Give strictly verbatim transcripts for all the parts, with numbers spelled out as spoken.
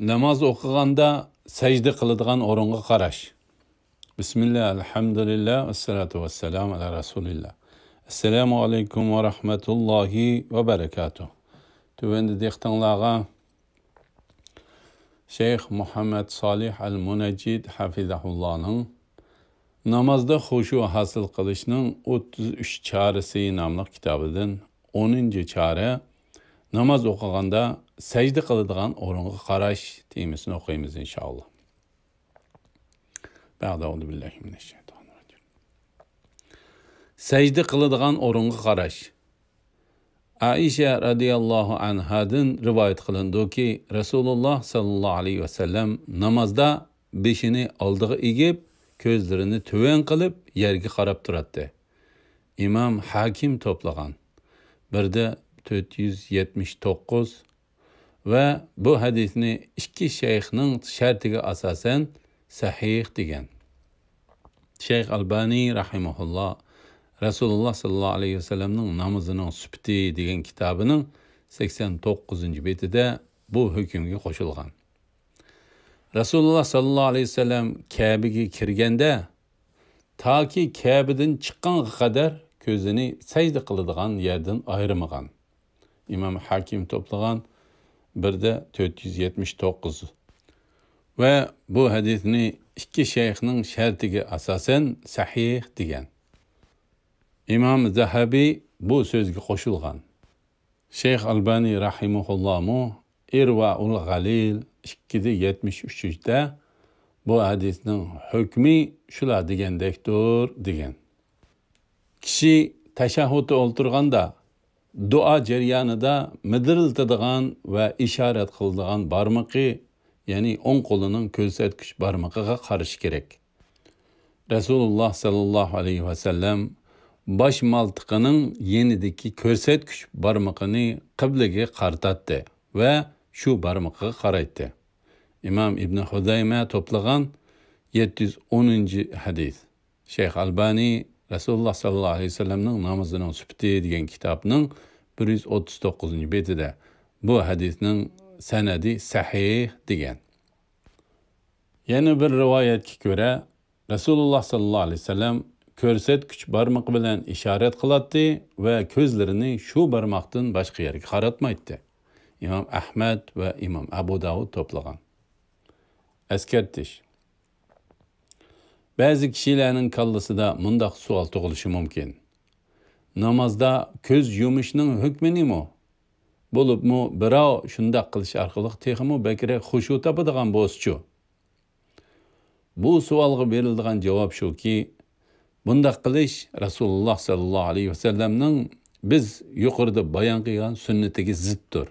ناماز ئوقۇغاندا سەجدە قىلىدىغان ئورۇنغا قاراش. بىسمىللا، ئەلھەمدۇلىللا، ۋەسسالاتۇ ۋەسسالامۇ ئەلا رەسۇلىللا. ئەسسالامۇ ئەلەيكۇم ۋە رەھمەتۇللاھى ۋە بەرەكاتۇھ. تۆۋەندە دىققىتىڭلارغا شەيخ مۇھەممەد سالىھ ئەل مۇنەججىد ھەفىزەھۇللانىڭ نامازدا خۇشۇ ھاسىل قىلىشنىڭ ئوتتۇز ئۈچ چارىسى ناملىق كىتابىدىن ئونىنچى چارە، ناماز ئوقۇغاندا سەجدە قىلىدىغان ئورۇنغا قاراش تېمىسىنى ئوقۇيمىز، ئىنشائاللا. بەئدە، ئەئۇزۇ بىللاھى مىنەششەيتانىررەجىم. سەجدە قىلىدىغان ئورۇنغا قاراش. ئائىشە رەزىياللاھۇ ئەنھادىن رىۋايەت قىلىنىدۇكى، رەسۇلۇللا ساللاللاھۇ ئەلەيھى ۋەسەللەم نامازدا بېشىنى ئالدىغا ئېگىپ، كۆزلىرىنى تۆۋەن قىلىپ يەرگە قاراپ تۇراتتى. ئىمام ھاكىم توپلىغان، بىردە تۆت يۈز يەتمىش توققۇز، ۋە بۇ ھەدىسنى ئىككى شەيخنىڭ شەرتىگە ئاساسەن سەھىھ دېگەن. شەيخ ئەلبانى رەھىمەھۇللا رەسۇلۇللا ساللاللاھۇ ئەلەيھى ۋەسەللەمنىڭ نامىزىنىڭ سۈپىتى دېگەن كىتابىنىڭ سەكسەن توققۇزىنچى بېتىدە بۇ ھۆكۈمگە قوشۇلغان. رەسۇلۇللا ساللاللاھۇ ئەلەيھى ۋەسەللەم كەبىگە كىرگەندە تاكى كەبىدىن چىققانغا قەدەر كۆزىنى سەجدە قىلىدىغان يەردىن ئايرىمىغان. ئىمام ھاكىم توپلىغان، بىردە تۆت يۈز يەتمىش توققۇز. ۋە بۇ ھەدىسنى ئىككى شەيخنىڭ شەرتىگە ئاساسەن سەھىھ دېگەن. ئىمام زەھەبى بۇ سۆزگە قوشۇلغان. شەيخ ئەلبانى رەھىمەھۇللامۇ ئىرۋائۇل غەلىل ئىككىدە يەتمىش ئۈچىدە بۇ ھەدىسنىڭ ھۆكمى شۇلار دېگەندەكتۇر دېگەن. كىشى تەشەھھۇدتا ئولتۇرغاندا، دۇئا جەريانىدا مىدىرلىتىدىغان ۋە ئىشارەت قىلىدىغان بارمىقى، يەنى ئوڭ قولىنىڭ كۆرسەتكۈچ بارمىقىغا قارىشى كېرەك. رەسۇلۇللا ساللاللاھۇ ئەلەيھى ۋەسەللەم باش مالتىقىنىڭ يېنىدىكى كۆرسەتكۈچ بارمىقىنى قىبلىگە قارىتاتتى ۋە شۇ بارمىقىغا قارايتتى. ئىمام ئىبنى خۇزەيمە توپلىغان يەتتە يۈز ئونىنچى ھەدىس. شەيخ ئەلبانى رەسۇلۇللا ساللاللاھۇ ئەلەيھى ۋەسەللەمنىڭ نامىزىنىڭ سۈپىتى دېگەن كىتابنىڭ بىر يۈز ئوتتۇز توققۇزىنچى بېتىدە بۇ ھەدىسنىڭ سەنەدى سەھىھ دېگەن. يەنە بىر رىۋايەتكە كۆرە، رەسۇلۇللا ساللاللاھۇ ئەلەيھى ۋەسەللەم كۆرسەتكۈچ بارمىقى بىلەن ئىشارەت قىلاتتى ۋە كۆزلىرىنى شۇ بارماقتىن باشقا يەرگە قاراتمايتتى. ئىمام ئەھمەد ۋە ئىمام ئەبۇ داۋۇد توپلىغان. ئەسكەرتىش. بەزى كىشىلەرنىڭ كاللىسىدا مۇنداق سوئال تۇغۇلۇشى مۇمكىن: نامازدا كۆز يۇمۇشنىڭ ھۆكمى نېمە؟ بولۇپمۇ بىراۋ شۇنداق قىلىش ئارقىلىق تېخىمۇ بەكرەك خۇشۇ تاپىدىغان بولسىچۇ؟ بۇ سوئالغا بېرىلىدىغان جاۋاب شۇكى، بۇنداق قىلىش رەسۇلۇللا ساللاللاھۇ ئەلەيھى ۋەسەللەمنىڭ بىز يۇقىرىدا بايان قىلغان سۈننىتىگە زىتتۇر.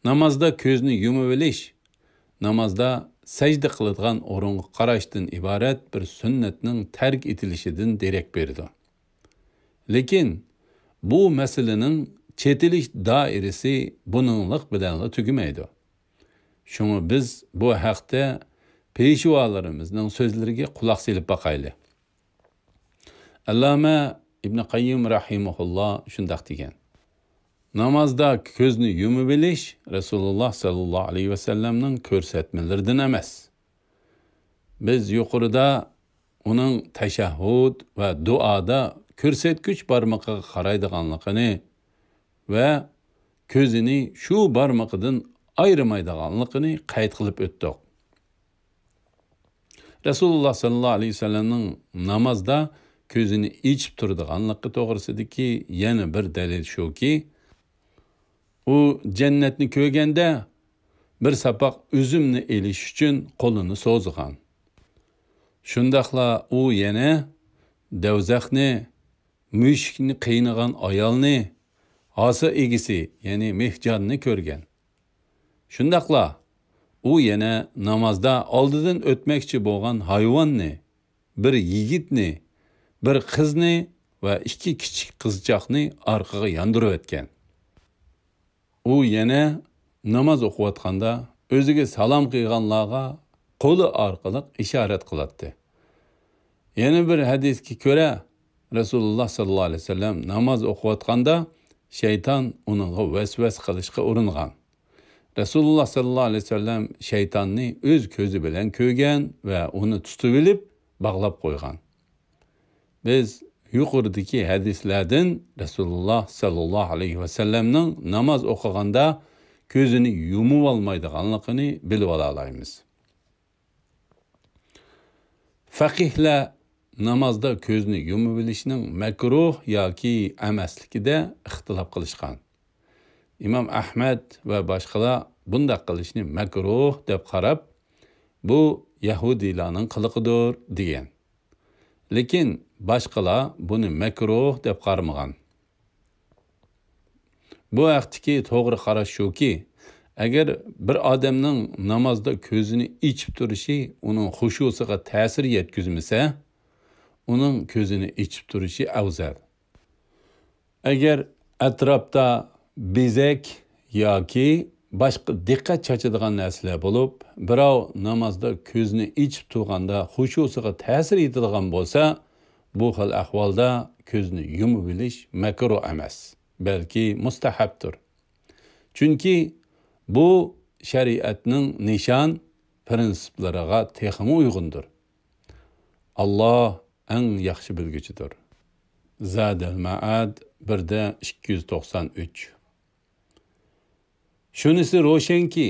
نامازدا كۆزنى يۇمۇۋېلىش نامازدا سەجدە قىلىدىغان ئورۇنغا قاراشتىن ئىبارەت بىر سۈننەتنىڭ تەرك ئېتىلىشىدىن دېرەك بېرىدۇ. لېكىن بۇ مەسىلىنىڭ چېتىلىش دائىرىسى بۇنىڭلىق بىلەنلا تۈگىمەيدۇ. شۇڭا بىز بۇ ھەقتە پېشۋالىرىمىزنىڭ سۆزلىرىگە قۇلاق سېلىپ باقايلى. ئەللامە ئىبنى قەييىم رەھىمەھۇللا شۇنداق دېگەن: نامازدا كۆزنى يۇمۇۋېلىش رەسۇلۇللا ساللاللاھۇ ئەلەيھى ۋەسەللەمنىڭ كۆرسەتمىلىرىدىن ئەمەس. بىز يۇقىرىدا ئۇنىڭ تەشەھھۇد ۋە دۇئادا كۆرسەتكۈچ بارمىقىغا قارايدىغانلىقىنى ۋە كۆزىنى شۇ بارمىقىدىن ئايرىمايدىغانلىقىنى قەيت قىلىپ ئۆتتۇق. رەسۇلۇللا ساللاللاھۇ ئەلەيھى ۋەسەللەمنىڭ نامازدا كۆزىنى ئېچىپ تۇرىدىغانلىقى توغرىسىدىكى يەنە بىر دەلىل شۇكى، ئۇ جەننەتنى كۆرگەندە بىر ساپاق ئۈزۈمنى ئېلىش ئۈچۈن قولىنى سوزغان. شۇنداقلا ئۇ يەنە دەۋزەخنى، مۈشۈكنى قىينىغان ئايالنى، ھاسا ئىگىسى، يەنى مىھجاننى كۆرگەن. شۇنداقلا ئۇ يەنە نامازدا ئالدىدىن ئۆتمەكچى بولغان ھايۋاننى، بىر يىگىتنى، بىر قىزنى ۋە ئىككى كىچىك قىزچاقنى ئارقىغا ياندۇرۇۋەتكەن. ئۇ يەنە ناماز ئوقۇۋاتقاندا ئۆزىگە سالام قىلغانلارغا قولى ئارقىلىق ئىشارەت قىلاتتى. يەنە بىر ھەدىسكە كۆرە، رەسۇلۇللا ساللاللاھۇ ئەلەيھى ۋەسەللەم ناماز ئوقۇۋاتقاندا شەيتان ئۇنىڭغا ۋەسۋەسە قىلىشقا ئۇرۇنغان. رەسۇلۇللاھ سەللەللاھۇ ئەلەيھى ۋەسەللەم شەيتاننى ئۆز كۆزى بىلەن كۆرگەن ۋە ئۇنى تۇتۇۋېلىپ باغلاپ قويغان. بىز يۇقىرىدىكى ھەدىسلەردىن رەسۇلۇللاھ سەللەللاھۇ ئەلەيھى ۋەسەللەمنىڭ ناماز ئوقۇغاندا كۆزىنى يۇمۇۋالمايدىغانلىقىنى بىلىۋالالايمىز. فەقىھلەر نامازدا كۆزنى يۇمۇۋېلىشنىڭ مەكرۇھ ياكى ئەمەسلىكىدە ئىختىلاپ قىلىشقان. ئىمام ئەھمەد ۋە باشقىلار بۇنداق قىلىشنى مەكرۇھ دەپ قاراپ، بۇ يەھۇدىيلارنىڭ قىلىقىدۇر دېگەن. لېكىن باشقىلار بۇنى مەكرۇھ دەپ قارىمىغان. بۇ ھەقتىكى توغرا قاراش شۇكى، ئەگەر بىر ئادەمنىڭ نامازدا كۆزىنى ئېچىپ تۇرۇشى ئۇنىڭ خۇشۇسىغا تەسىر يەتكۈزمىسە، ئۇنىڭ كۆزىنى ئېچىپ تۇرۇشى ئەۋزەل. ئەگەر ئەتراپتا بېزەك ياكى باشقا دىققەت چاچىدىغان نەرسىلەر بولۇپ، بىراۋ نامازدا كۆزىنى ئېچىپ تۇرغاندا خۇشۇسىغا تەسىر يېتىدىغان بولسا، بۇ خىل ئەھۋالدا كۆزنى يۇمۇۋېلىش مەكرۇھ ئەمەس، بەلكى مۇستەھەبتۇر. چۈنكى بۇ شەرىئەتنىڭ نىشان پىرىنسىپلىرىغا تېخىمۇ ئۇيغۇندۇر. ئاللاھ ئەڭ ياخشى بىلگۈچىدۇر. زادەل مەئاد بىردە ئىككى يۈز توقسان ئۈچ. شۇنىسى روشەنكى،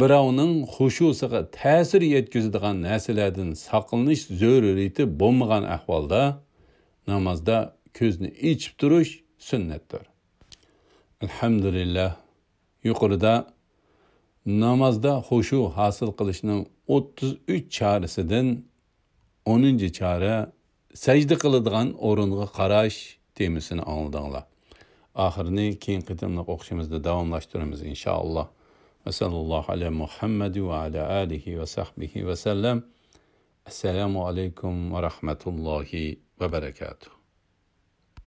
بىراۋنىڭ خۇشۇسىغا تەسىر يەتكۈزىدىغان نەرسىلەردىن ساقلىنىش زۆرۈرىيىتى بولمىغان ئەھۋالدا نامازدا كۆزنى ئېچىپ تۇرۇش سۈننەتتۇر. ئەلھەمدۇلىللاھ، يۇقىرىدا نامازدا خۇشۇ ھاسىل قىلىشنىڭ ئوتتۇز ئۈچ چارىسىدىن ئونىنچى چارە، سەجدە قىلىدىغان ئورۇنغا قاراش تېمىسىنى ئاڭلىدىڭلار. ئاخىرىنى كېيىنكى قېتىملىق ئوقۇشىمىزدا داۋاملاشتۇرىمىز، ئىنشائاللاھ. ۋەسەللاللاھۇ ئەلە مۇھەممەد ۋە ئەلە ئالىھى ۋە سەھبىھى ۋەسەللەم. ئەسسالامۇ ئەلەيكۇم ۋە رەھمەتۇللاھى ۋە بەرەكاتۇھ.